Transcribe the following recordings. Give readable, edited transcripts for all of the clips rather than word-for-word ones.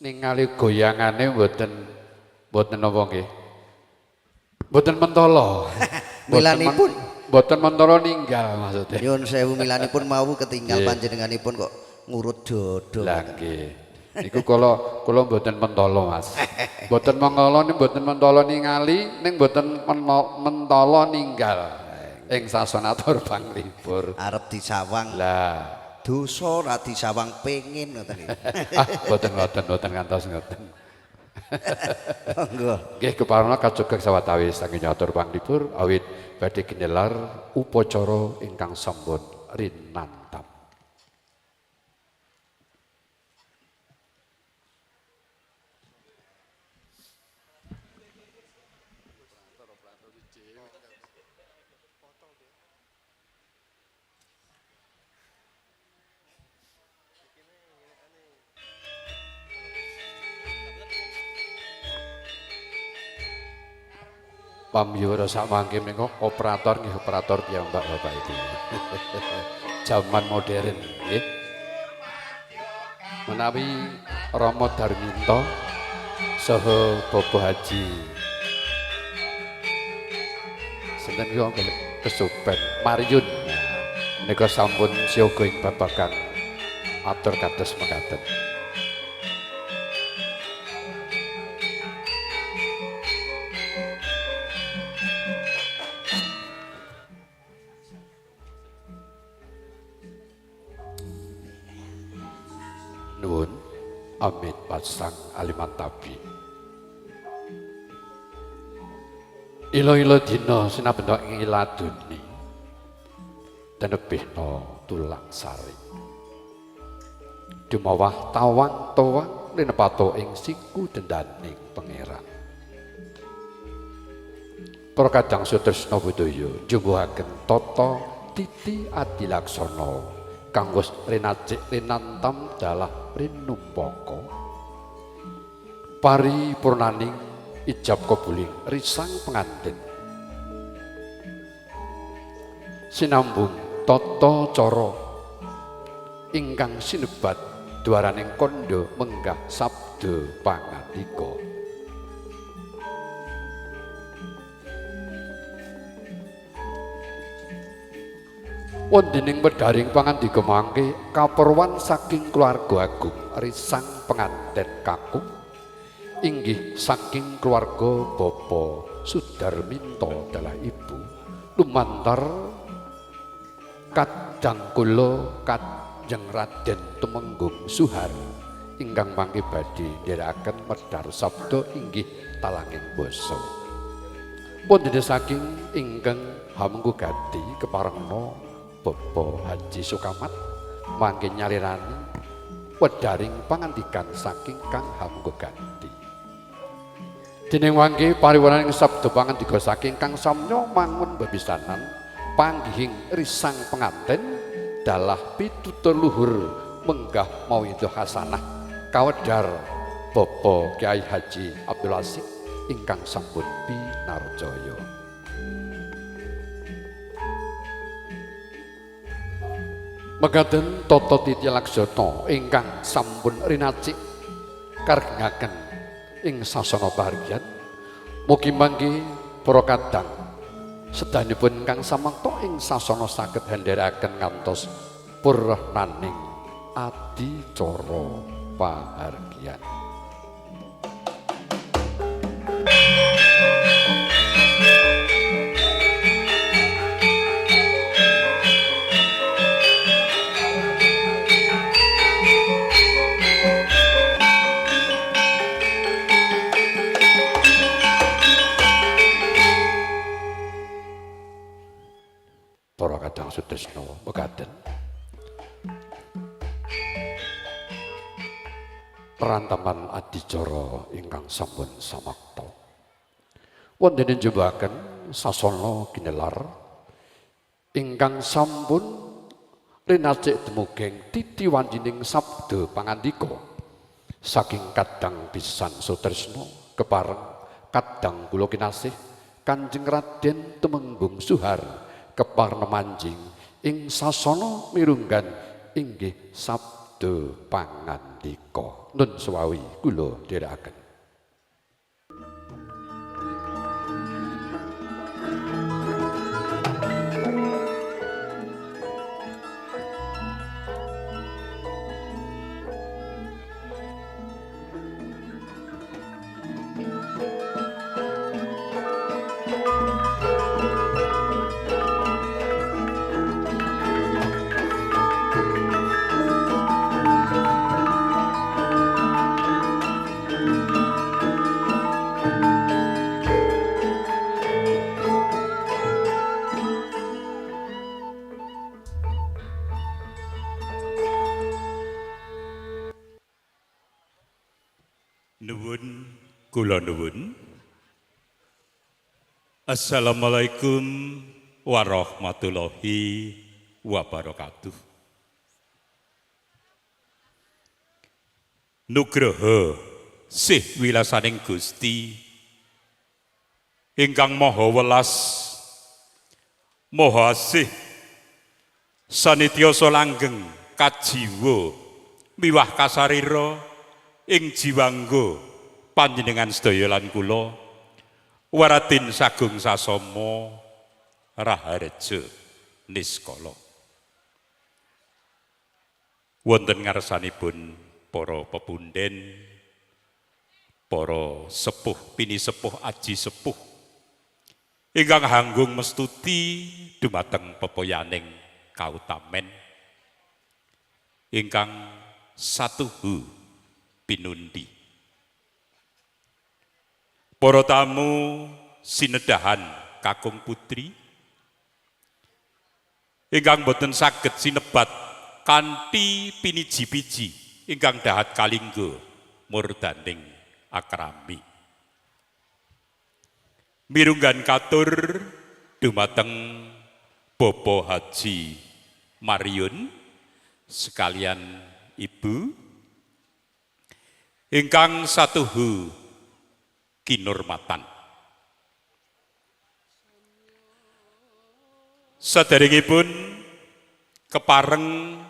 Ningali goyangane mboten mboten napa nggih. Mboten mentolo. Milanipun mboten mentolo ninggal maksudnya. Nyuwun sewu milanipun mau ketinggal panjenenganipun kok ngurut dodo. Lah nggih. Niku kula kula mboten mentolo, Mas. Mboten mengolo ning mboten mentolo ningali ning mboten mentolo ninggal ing sasana atur panglipur. Arep disawang. Lah dosa ra disawang pengin ngoten iki. Ah, mboten ngoten, mboten ngantos ngoten. Monggo. Nggih keparana kacugak sawetawis saking atur panglipur awit badhe ginelar upacara ingkang sampun rinantam. Pamyura sak mangke menika operator nggih operator piyambak Bapak Ibu. Zaman modern nggih. Menawi Rama Darminto saha Bapak Haji sinten niku kesupen Mariun menika sampun siaga ing babagan atur kados mekaten. Nuwun amit pasang alimantabi. Ilo-ilo dina sinabenda ing iladuni tenebihna tulang sari. Dumawah tawang towang linepato ing siku dendaning pangeran. Para kadang sutresna budaya njumbuhaken tata titi adilaksana kanggo rinacik rinantam dalah rinumpaka paripurnaning ijab kabuling risang pengantin sinambung tata cara ingkang sinebat dwaraning kandha menggah sabda pangandika. Wontening wedharing pangandika mangke kaperwan saking keluarga agung risang penganten kakung inggih saking keluarga Bapak Sudarminto dalah ibu lumantar kadang kula Kanjeng Raden Tumenggung Suhar ingkang mangke badhe nderekaken medhar sabda inggih talanging basa. Wonten saking ingkang hamengku gati keparengna Bapak Haji Sukamat mangke nyalirani wedharing pangandikan saking Kang Hamengku Gati. Dening mangke pariwaraning sabda pangandika saking Kang Samya mangun bebisanan panggihing risang penganten dalah pitutur luhur menggah mauidhah hasanah kawedhar Bapak Kyai Haji Abdul Asik ingkang sampun pinarjaya. Mekaten tata titi laksana ingkang sampun rinacik karegengaken ing sasana pahargyan mugi mangke para kadang sedanipun ingkang samekta ing sasana saged handharaken ngantos purnaning adicara pahargyan. Para kadang sutresna mekaten perantaman adicara ingkang sampun samakta wonten njumbahaken sasana ginelar ingkang sampun rinacik tumugeng titi wanjining sabda pangandika saking kadang pisan sutresna kepareng kadang kula kinasih Kanjeng Raden Tumenggung Suhar kepareng manjing ing sasana mirunggan inggih sabda Sabda Pangandika. Nun suwawi kula dherekaken. Nuwun kula nuwun. Assalamualaikum warahmatullahi wabarakatuh. Nugraha sih wilasaning Gusti ingkang maha welas maha asih sanitya langgeng kajiwa miwah kasarira ing jiwangga panjenengan sedaya lan kula waradin sagung sasama raharja niskala. Wonten ngarsanipun para pepunden, para sepuh pinisepuh aji sepuh ingkang hanggung mestuti dumateng pepoyaning kautamen ingkang satuhu pinundi. Para tamu sinedahan kakung putri ingkang boten saged sinebat kanthi piniji-piji ingkang dahat kalingga murdaning akrami. Mirunggan katur dumateng Bapak Haji Mariun sekalian Ibu ingkang satuhu kinurmatan. Saderengipun kepareng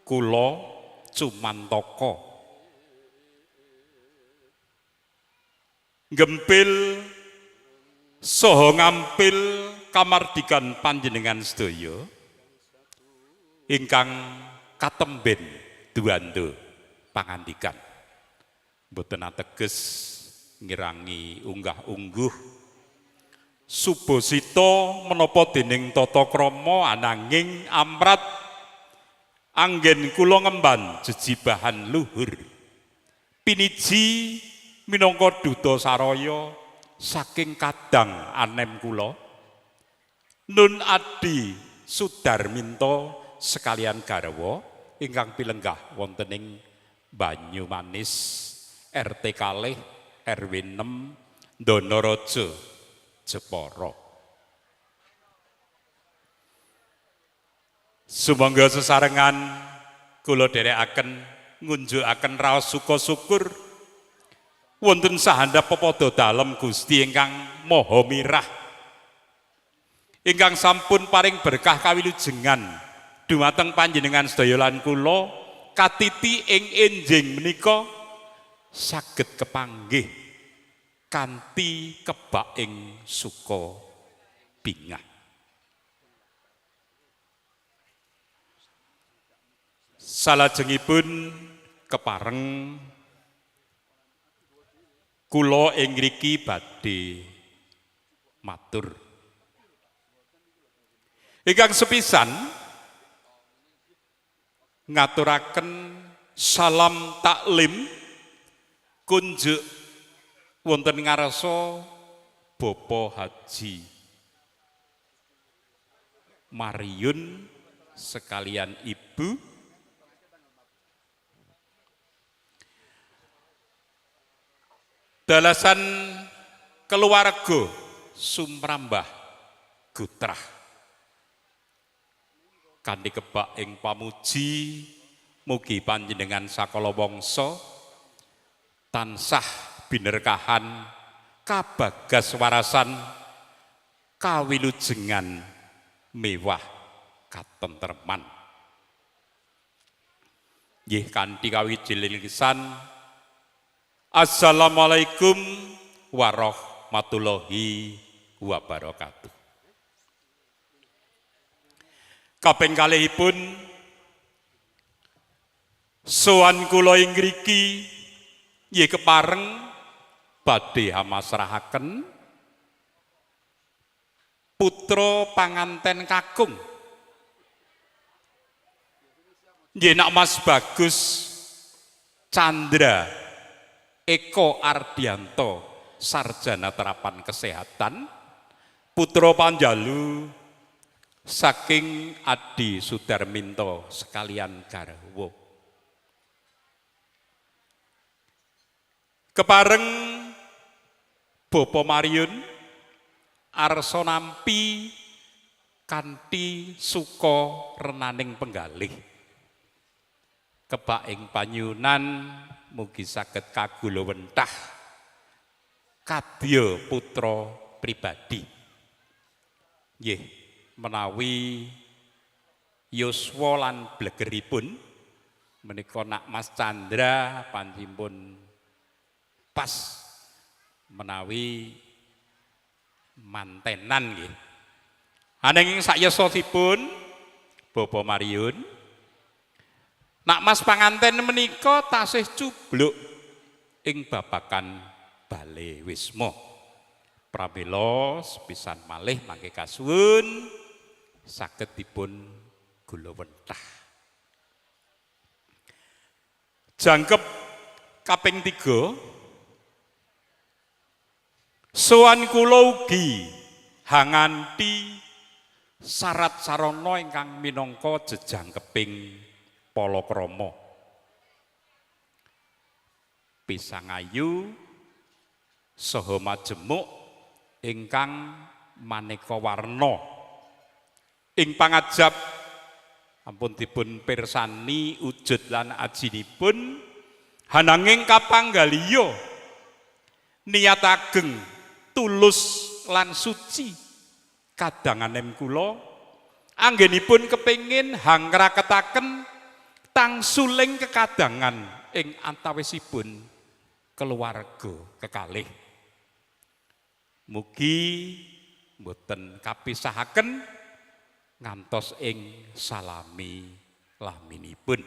kula cumantaka gempil saha ngampil kamardikan panjenengan sedaya ingkang katemben duwanda pangandikan. Mboten ateges ngirangi unggah-ungguh subasita menapa dening tata krama, ananging amrat anggen kula ngemban jejibahan luhur piniji minangka duta saraya saking kadang anem kula Nun Adi Sudarminto sekalian garwa ingkang pilenggah wonten ing Banyumanis RT kalih RW 6 Donorejo Jepara. Sumangga sesarengan kula dherekaken ngunjukaken raos suka syukur wonten sahandap pepadha dalem Gusti ingkang Maha Mirah ingkang sampun paring berkah kawilujengan dumateng panjenengan sedaya lan kula katiti ing enjing menika saged kepanggih kanthi kebak ing suka bingah. Salajengipun kepareng kula ing ngriki badhe matur. Ingkang sepisan ngaturaken salam taklim kunjuk wonten ngarsa Bapak Haji Mariun sekalian Ibu dalasan keluarga sumrambah gutrah kanthi kebak ing pamuji mugi panjenengan sakala wangsa tansah binerkahan kabagas warasan kawilujengan mewah katentreman. Nggih kanthi kawijiling lisan. Assalamualaikum warahmatullahi wabarakatuh. Kaping kalihipun sowan kula ing ngriki nggih kepareng badhe hamasrahaken putra panganten kakung nggih nak Mas Bagus Chandra Eko Ardianto, sarjana terapan kesehatan, putra panjalu saking Adi Sudarminto sekalian garwa. Kepareng Bapak Mariun arsa nampi kanthi suka renaning penggalih. Kebak ing panyunan mugi saged kagulawentah kadya putra pribadi. Nggih, menawi yuswa lan blegeripun menika nak Mas Chandra pancipun pas menawi mantenan nggih. Ananging sakyasosipun Bapak Mariun, nak Mas panganten menika tasih cubluk ing babagan Bale Wisma. Pramila sepisan malih mangke kasuwun saged dipun gulawentah. Jangkep kaping 3, sowan kula ugi hanganti syarat sarana ingkang minangka jejangkeping palakrama. Pisang ayu saha majemuk ingkang maneka warna. Ing pangajap ampun dipun pirsani ujud lan ajinipun, hananging kapanggaliya niat ageng tulus lan suci kadanganem kula anggenipun kepingin hangraketaken tangsuling kekadangan ing antawisipun keluarga kekalih. Mugi mboten kapisahaken ngantos ing salami laminipun.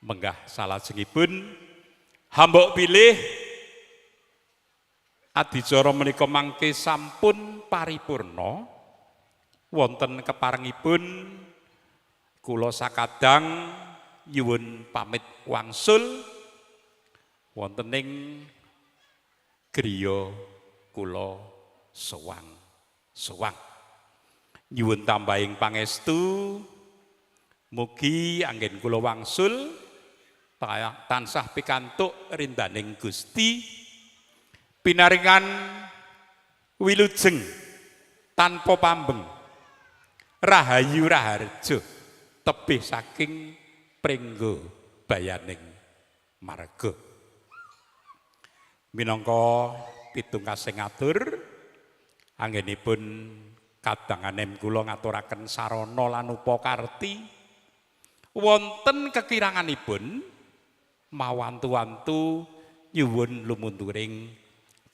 Menggah salajengipun hambok pilih adicara menika mangke sampun paripurna wonten keparengipun kula sakadang nyuwun pamit wangsul wonten ing griya kula sewang-sewang. Nyuwun tambahing pangestu mugi anggen kula wangsul tansah pikantuk rindaning Gusti, pinaringan wilujeng tanpa pambeng, rahayu raharjo tebih saking pringgo bayaning marga. Minangka pitung kasing atur anggenipun kadanganem kula ngaturaken sarana lan upakarti wonten kekiranganipun mawantu-wantu nyuwun lumunturing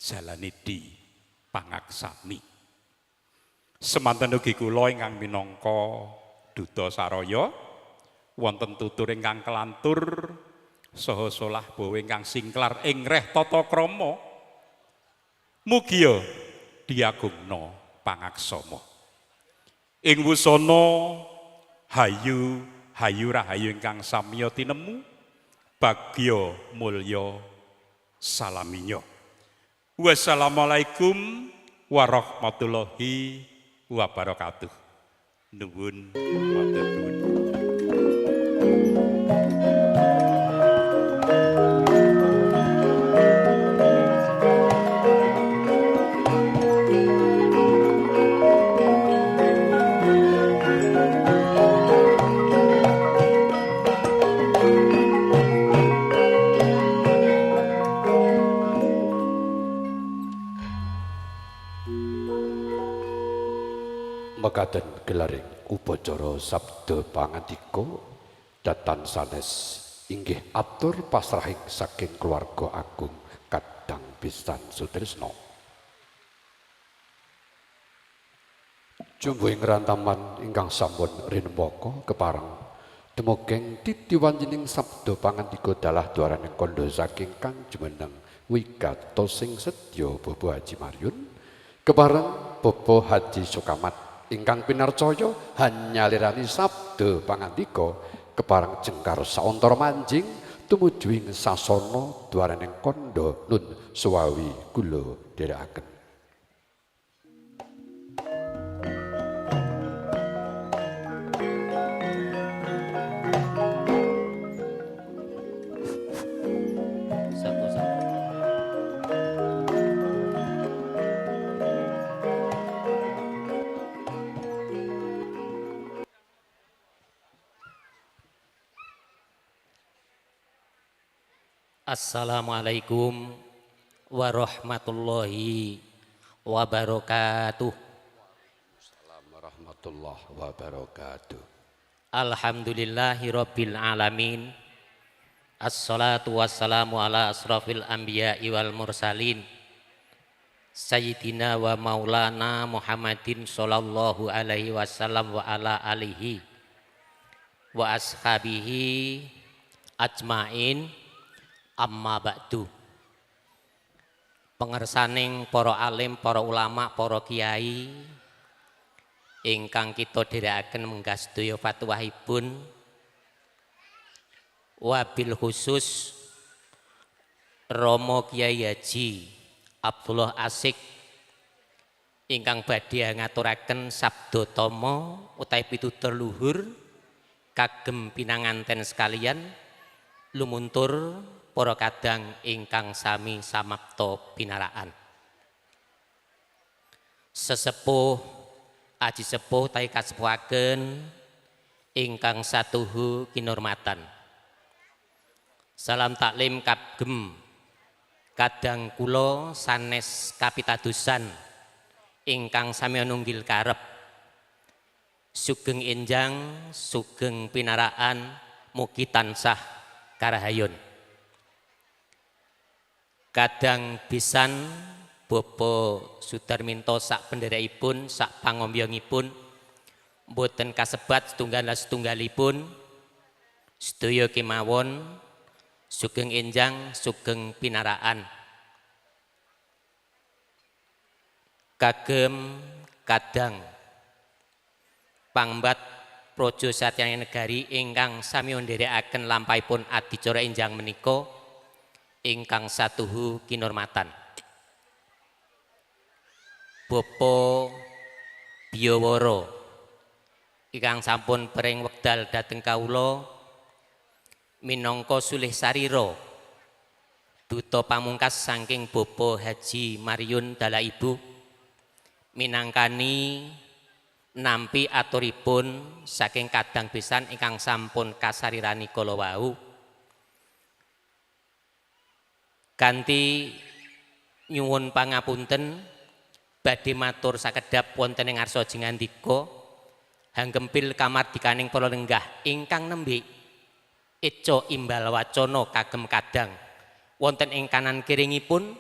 jalanidi pangaksami. Semanten ugi kula ingkang minangka duta saraya wonten tutur ingkang kelantur saha solah bawa ingkang singklar ing reh tata krama, mugia diagungna pangaksama. Ing wusana hayu hayu rahayu ingkang samya tinemu, bagya mulya salaminya. Wassalamualaikum warahmatullahi wabarakatuh. Nuwun matur nuwun. Mekaten gelaring upacara sabda pangandika. Datan sanes inggih atur pasrahing saking keluarga agung Kadang Pisan Sutrisno. Jumbuhing rantaman ingkang sampun rinembaka kepareng tumugeng titi wanjining sabda pangandika dalah dwaraning kandha saking Kang jumeneng wigatosing sedya Bapak Haji Maryun kepareng Bapak Haji Sukamat ingkang pinarcaya hanyalirani sabda pangandika kepareng jengkar saontara manjing tumuju ing sasana dwaraning kandha nun suwawi kula dherekaken. Assalamualaikum warahmatullahi wabarakatuh. Assalamualaikum warahmatullahi wabarakatuh. Alhamdulillahirabbil alamin. Assalatu wassalamu ala asrafil anbiya'i wal mursalin. Sayyidina wa maulana Muhammadin sallallahu alaihi wasallam wa ala alihi wa ashabihi ajmain. Amma ba'du. Pengersaning para alim, para ulama, para kiai ingkang kita dherekaken menggah sedaya fatwahipun, wabil khusus Romo Kiai Haji Abdullah Asik ingkang badhe ngaturaken sabda tama utawi pitutur luhur kagem pinanganten sekalian lumuntur para kadang ingkang sami samapta pinaraan. Sesepuh aji sepuh tai kasepuhaken ingkang satuhu kinurmatan. Salam taklim kagem kadang kula sanes kapitadosan ingkang sami nunggil karep. Sugeng enjang, sugeng pinaraan, mugi tansah karahayun. Kadang pisan Bapak Sudarminto sak penderekipun, sak pangombyongipun mboten kasebat setunggal setunggalipun sedaya kemawon sugeng enjang, sugeng pinaraan. Kagem kadang pangbat Praja Satyane Negari ingkang sami nderekaken lampahipun adicara enjang menika ingkang satuhu kinurmatan. Bapak Biyawara ingkang sampun pering wekdal dhateng kawula minangka sulih sarira duta pamungkas saking Bapak Haji Maryun dalah Ibu minangkani nampi aturipun saking kadang pisan ingkang sampun kasarirani kala wau. Kanthi nyuwun pangapunten badhe matur sakedhap wonten ing ngarsa jingandika hanggempil kamardikaning para lenggah ingkang nembe eca imbal wacana kagem kadang wonten ing kanan kiringipun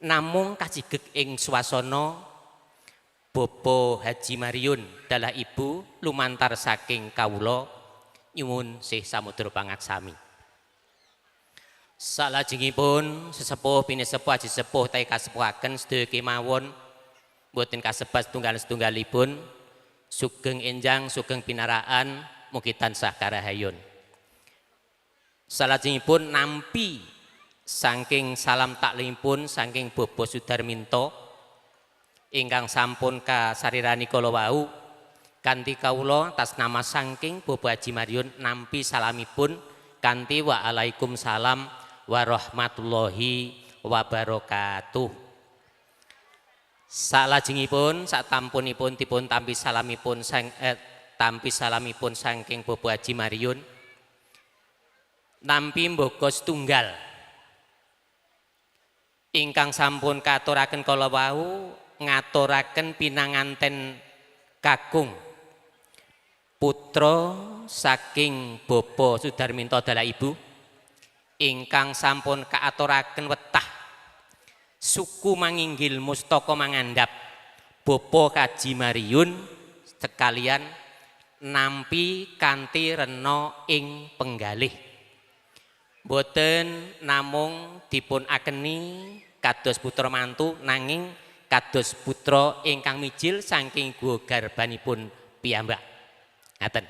namung kajigeg ing swasana Bapak Haji Maryun dalah Ibu lumantar saking kawula nyuwun sih samudra pangaksami. Salajengipun sesepuh pinesepuh aji sepuh tai kasepuhaken sedaya kemawon mboten kasebat setunggal-setunggalipun sugeng enjang, sugeng pinaraan mugi tansah karahayun. Salajengipun nampi saking salam taklimipun saking Bapak Sudarminto ingkang sampun kasarirani kala wau kanthi kawula atas nama saking Bapak Haji Maryun nampi salamipun kanthi waalaikumsalam warahmatullahi wabarakatuh. Salajengipun satampunipun dipun tampi salamipun tampi salamipun saking Bapak Haji Maryun nampi mboko setunggal ingkang sampun katuraken kala wau ngaturaken pinanganten kakung Putra saking Bapak Sudarminto dalah Ibu ingkang sampun kaaturaken wetah suku manginggil mustaka mangandhap Bapak Kaji Mariun sekalian nampi kanthi rena ing penggalih. Boten namung dipun akeni kados putra mantu nanging kados putra ingkang mijil saking guwa garbanipun piyambak. Ngaten.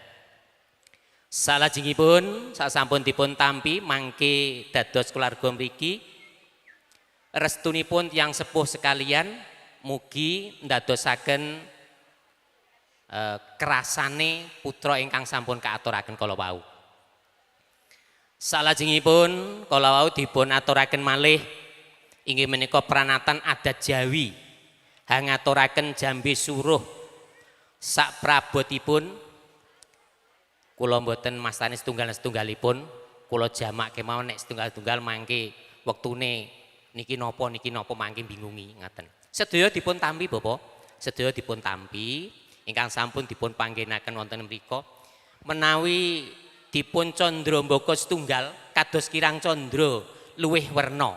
Salajengipun sasampun dipun tampi mangke dados keluarga mriki restunipun tiyang sepuh sekalian mugi ndadosaken kerasane putra ingkang sampun kaaturaken kala wau. Salajengipun kala wau dipun aturaken malih inggih menika pranatan adat Jawi hangaturaken jambe suruh sak prabotipun. Kula mboten mastani setunggal-setunggalipun, kula jamak kemawon nek setunggal-tunggal mangke wektune niki napa mangke bingungi ngaten. Sedaya dipun tampi Bapak, sedaya dipun tampi ingkang sampun dipun panggenaken wonten mriku. Menawi dipun candra mbaka setunggal kados kirang candra luwih werna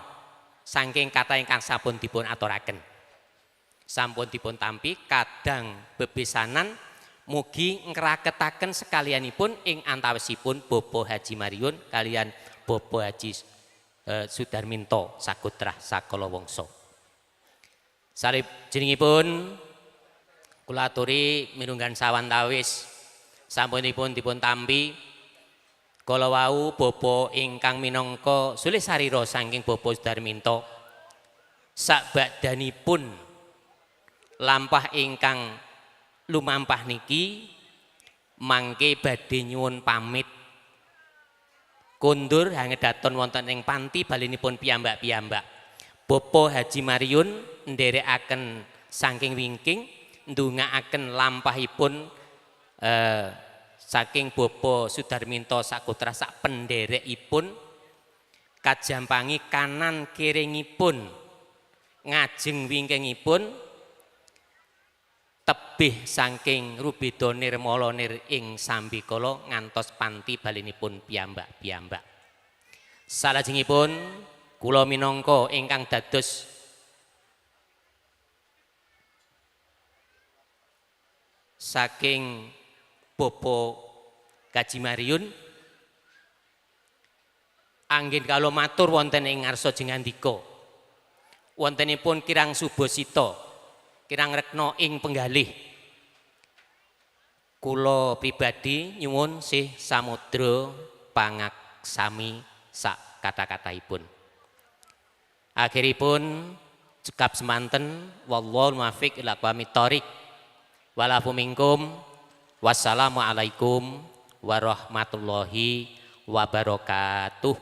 saking kathah ingkang sampun dipun aturaken. Sampun dipun tampi kadang bebesanan mugi ngraketaken sekalianipun ing antawisipun Bapak Haji Mariun kalian Bapak Haji Sudarminto Sakutra Sakala Wangsa. Salajengipun kula aturi mirunggan sawantawis sampunipun dipun tampi kala wau bapa ingkang minangka sulih sarira saking Bapak Sudarminto sakbakdanipun lampah ingkang lumampah niki mangke badhe nyuwun pamit kondur hangedaton wonten ing panti balinipun piyambak-piyambak. Bapak Haji Mariun nderekaken saking wingking ndongaaken lampahipun saking Bapak Sudarminto Sakutra sak penderekipun kajampangi kanan kiringipun ngajeng wingkingipun tebih saking rubeda nirmala nir ing sambikala ngantos panti balinipun piyambak-piyambak. Salajengipun kula minangka ingkang dados saking Bapak Kaji Mariun anggen kala matur wonten ing ngarsa jengandika wontenipun kirang subasita kirang rekna ing penggalih. Kula pribadi nyuwun sih samudra pangaksami sak kata-kataipun. Akhiripun cekap semanten wallahu muwaffiq ila aqwamit thoriq. Walafu minkum. Wassalamualaikum warahmatullahi wabarakatuh.